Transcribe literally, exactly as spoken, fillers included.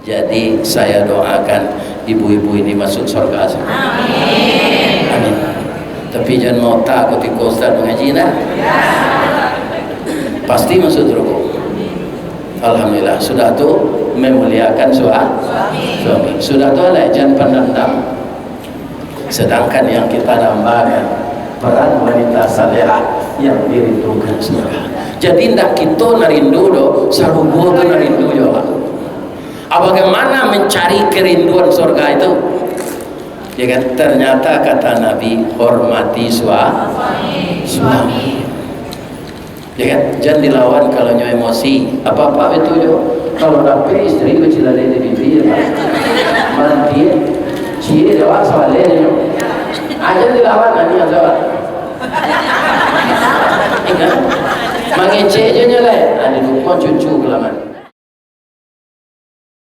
Jadi, saya doakan ibu-ibu ini masuk surga semua. Amin. Amin. Tapi jan maota kutiko ustaz mangaji, nah. Pasti masuk surga. Alhamdulillah. Sudah tu, memuliakan sua-, suami. Sudah tu, alai jan pandandam. Sedangkan yang kita dambakan peran wanita salehah yang dirindukan surga. Jadi, ndak kito nan rindu doh, sarugo tu nan rindu juo. Ah, bagaimana mencari kerinduan surga itu? Ya kan? Ternyata kata Nabi, hormati sua-, suami. Ya kan? Jan dilawan kalau nyo emosi. Apa-apa betul jo. Kalau dapek istri bacilalai di bibia, ya kan? Manti, cie, jawab sabaleh nyo. Ah, jan dilawan, ah, ni jawab. Ya kan? Mangecek je nyo lai. Ah, di rumah cucu kelaman.